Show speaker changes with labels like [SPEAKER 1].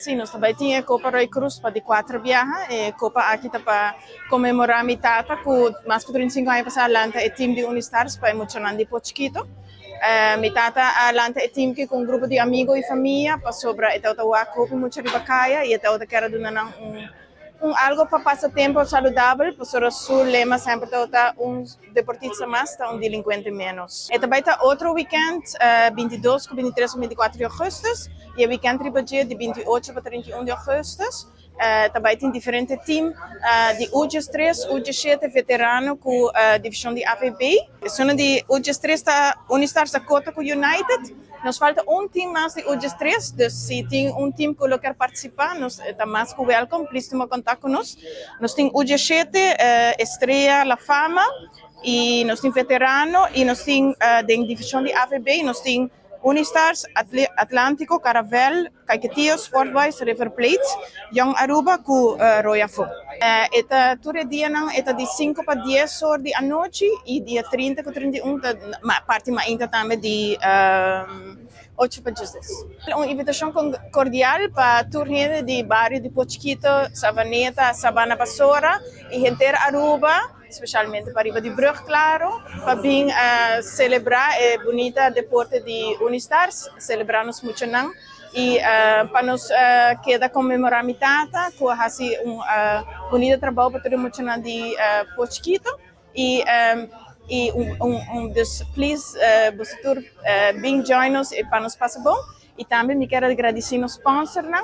[SPEAKER 1] Si, nos tambe tin e Copa Roy Cruz pa di cuater biaha. E Copa aki ta pa conmemora mi tata, cu mas cu 35 aña pasa a lanta e team di Unistars pa e muchanan di Pos Chikito. Mi tata a lanta e team cu un grupo di amigo y famia pasobra e tata wak hopi mucha riba caya y e tata kier duna nan un algo pa pasa tempo saludabel, pasobra su lema semper ta "Un deportista mas ta un delincuente menos". E tambe ta otro weekend, 22, 23 y 24 di augustus, y e weekend riba dia di 28 pa 31 di augustus. Tambe tin diferente team di U3, U7 veterano cu division di AVB. Zona di U3 ta Unistars Dakota cu United. Nos falta un team mas di U3, dus si tin un team cu kier participa, nos ta mas cu welcome, please tuma contacto cu nos. Nos tin U7, Estrella La Fama, y nos tin veterano, y nos tin di division di AVB, nos tin Unistars, Atlantico, Caravel, Caiquetio, Sport Boys, River Plate, Young Aruba cu Royal Fo. E ta tur dia nan, e ta di 5 pa 10 or di anochi y dia 30 cu 31 ta parti mainta tambe di 8 pa 12. Un invitacion cordial pa tur hende di bario di Pos Chikito, Savaneta, Sabana Basora y henter Aruba, specialmente pariba di Brug, claro, pa bin celebra e bunita deporte di Unistars, celebra nos muchanan y pa nos keda conmemora mi tata, cu a haci un bunita trabou pa tur muchanan di Pos Chikito y dus please boso tur bin join us y pa nos pasa bon. Y tambe mi kier gradici nos sponsor nan.